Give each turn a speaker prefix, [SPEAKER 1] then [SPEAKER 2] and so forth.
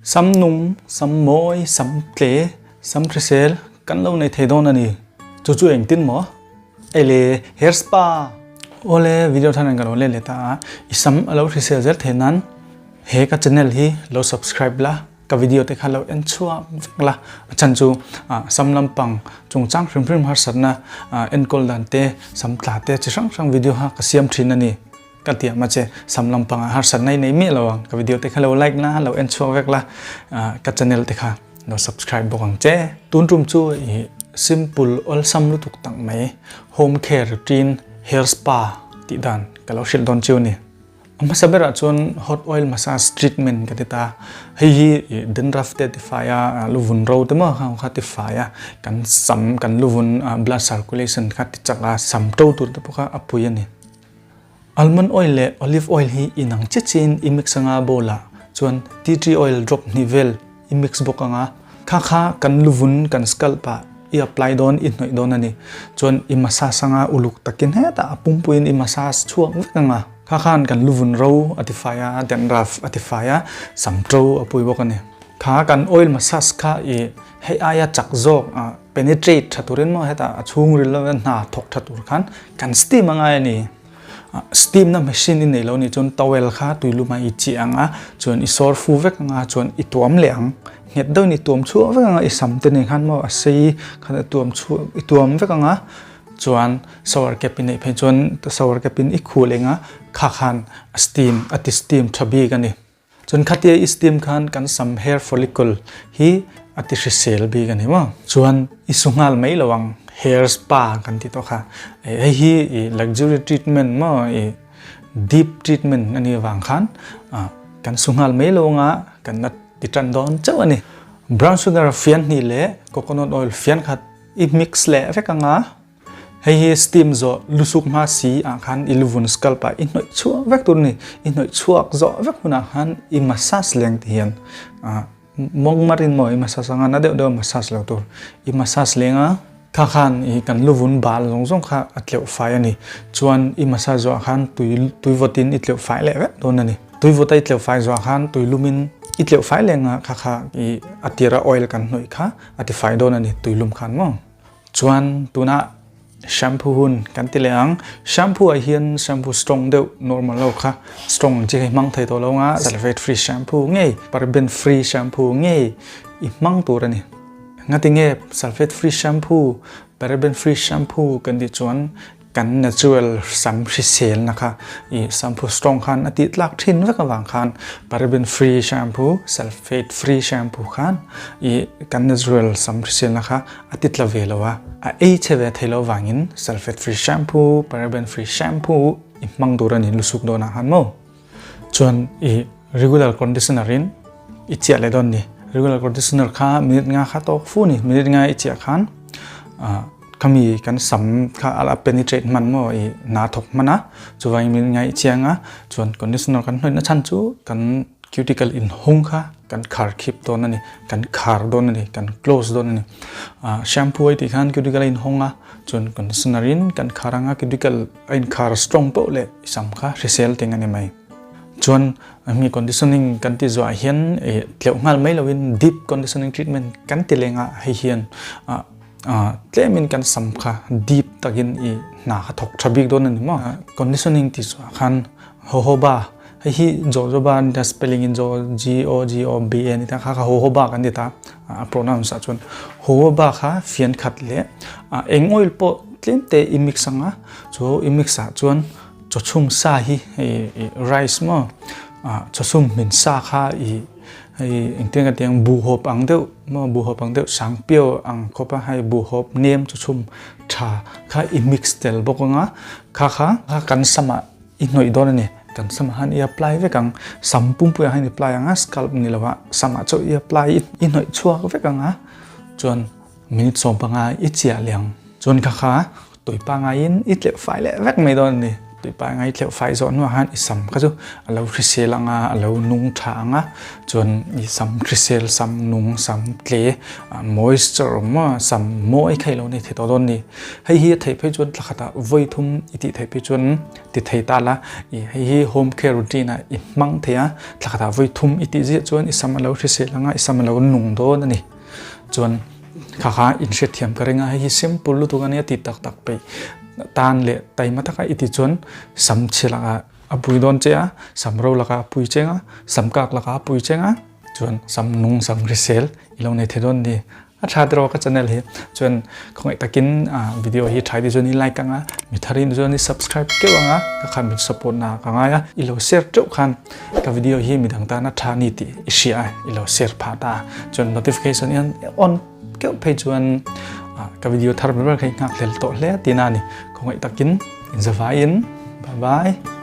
[SPEAKER 1] Sam nung, sam mawi, sam tle, sam hrisel kan lo nei thei dawn a ni. Chu chu engtin maw? Ei le, hair spa! Awle, video than an ka lo let leh ta a, i sam a lo hrisel zel thei nan he ka channel hi lo subscribe la, ka video te kha lo en chhuak vek la, a chhan chu sam lampang chungchang hrim hrim harsatna enkawl dan te, sam tla te chi hrang hrang video kha ka siam thin a ni. Ka tiam a che, sam lampangah harsatna i nei miah lo ang, ka video te kha lo like la, lo en chhuak vek la, ka channel te kha lo subscribe bawk ang che. Tun tum chu i simple awlsam lutuk tak mai home care routine hair spa tih dan ka lo hrilh dawn chiu a ni. A hmasa berah chuan hot oil massage treatment ka ti ta, hei hi i dandruff te a tifai a, luvun ro te maw kha a tifai a, kan sam kan luvun blood circulation kha ti chak a, sam to tur te pawh kha a pui a ni. Almond oil leh olive oil hi inang chiah chiahin i mix anga bowl ah chuan tea tree oil drop hnih vel i mix bawk anga kha kha kan luvun kan scalp ah i apply dawn i hnawih dawn a ni. Chuan i massage anga uluk takin hetah a pumpuiin i massage chhuak vek anga kha khan kan luvun ro a tifai a, dandruff a tifai a, sam to a pui bawk a ni. Kha kan oil massage kha i hei aia chak zawk ah Penetrate tha turin maw hetah a chhungril lova hna thawk tha tur khan kan steam a ngai a ni. Steam na machine i nei lo nih chuan towel kha tuilum ah i chiah ang a, chuan i sawr fu vek ang a, chuan i tuam leh ang. Nghet deuhin i tuam chhuah vek ang a, i sam te nen khan maw a sei khan i tuam chhuah i tuam vek ang a, chuan shower cap i neih phei chuan shower cap in i khuh leh ang a, kha khan a steam a ti steam tha bik a ni. Chuan khatia i steam khan kan sam hair follicle hi a ti hrisel bik a ni maw? Chuan i su nghal mai lo ang hair spa kan ti tawh kha. Hei hi i luxury treatment maw i deep treatment a nih avang khan kan su nghal mai lo anga kan la ti tan dawn chauh a ni. Brown sugar fian hnih leh coconut oil fian khat i mix leh vek anga. Hei hi steam zawh lusuk hma si ah khan i luvun scalp ah i hnawih chhuak vek tur a ni. I hnawih chhuak zawh vek hunah khan i massage leng ti hian mawng mar in maw i massage anga na deuh deuh a massage lo tur. I massage leng a kha khan i kan luvun bal zawng zawng kha a tleuh fai a ni. Chuan i massage zawh ah khan tui tui vawt in i tleuh fai leh vek dawn a ni. Tui vawt a i tleuh fai zawh ah khan tui lum in i tleuh fai leng a kha kha i a tira oil kan hnawih kha a ti fai dawn a ni tui lum khan maw. Chuan tunah shampoo hun kan ti leh ang. Shampoo ah hian shampoo strong deuh normal lo kha strong ang chi kha i hmang thei tawh lo anga sulfate free shampoo ngei paraben free shampoo ngei i hmang tur a ni. Ngati nge sulfate free shampoo paraben free shampoo kan tih chuan Kan natural sam hriselna kha i shampoo strong khan a tih tlak thin vek avang khan paraben free shampoo, sulfate free shampoo khan i kan natural sam hriselna kha a ti tla ve lo a, a ei chhe ve thei lo vangin sulfate free shampoo, paraben free shampoo i hmang tur a ni lusuk dawnah khan maw. Chuan i regular conditioner in i chiah leh dawn ni. Regular conditioner kha minute nga kha tawk fu ni. Minute nga i chiah khan khami kan sam kha a penetrate hman maw i na thawk hman a. Chuvangin minute nga i chiah anga chuan conditioner kan hnawih na chhan chu kan cuticle in hung kha kan khar khip dawn a ni. Kan khar dawn a ni. Kan close dawn a ni. Shampoo ai tih khan cuticle a in hawng a chuan conditioner in kan khar anga cuticle A inkhar strong poh leh i sam kha hrisel ting a ni mai. Chuan mi conditioning kan ti zuah hian tleuh nghal mai loin deep conditioning treatment kan ti leng a hei hian tlemin kan sam kha deep takin i hna kha thawk tha bik dawn a ni maw. Conditioning ti zuah khan jojoba hei hi jojoba a ni ta spelling in jo G O G O B A a ni ta kha kha jojoba kan ti ta a pronounce ah chuan jojoba kha fian khat leh eng oil pawh tlem te i mix anga chu i mix ah chuan chawchhum sa hi hei rice maw chawchhum hmin sa kha i hei engtin ka ti ang buhhawp ang deuh maw buhhawp ang deuh sang piau ang khawp a hei buhhawp nem chawchhum tha kha i mix tel bawk anga kha kha kan samah i hnawih dawn a ni kan samah khan i apply vek ang sam pumpuiah khan i apply ang a scalp ni lo ah samah chauh i apply i hnawih chhuak vek ang a chuan Minute 15 i chiah liang chuan kha kha tui pangaiin i tleuh fai leh vek mai dawn a ni. Tui pangai tleuh fai zawh hnuah khan i sam kha chu a lo hrisel ang a, a lo nung tha ang a, chuan i sam hrisel, sam nung, sam tle, moisture awm maw, sam mawi kha i lo nei thei tawh dawn a ni. Hei hi a theih phei chuan thla khatah vawi thum i tih theih phei chuan ti thei ta la, i hei hi home care routine ah i hmang thei a, thla khatah vawi thum i tih ziah chuan i sam a lo hrisel ang a, i sam a lo nung dawn a ni. Chuan kha kha inhriatthiam ka ring a, hei hi simple lutuk a nia ti tak tak peih tan leh taima taka i ti chuan sam chhe lakah a pui dawn che a, sam ro lakah a pui cheng a, sam kak lakah a pui cheng a, chuan sam nung sam hrisel i lo nei thei dawn a ni. A tha tiraw ka channel hi chuan khawngaih takin video hi tha ti chuan i like ang a, mi tharin chuan i subscribe keuh ang a, ka khan min support na ka ngai a, i lo share teuh khan Ka video hi midang tana tha ni tih i hria a, i lo share phah ta a. Chuan notification hian on keuh phei chuan ka video thar ber ber kha i nghak hlel tawh hle tihna a ni. Khawngaih takin inzavaiin bye bye.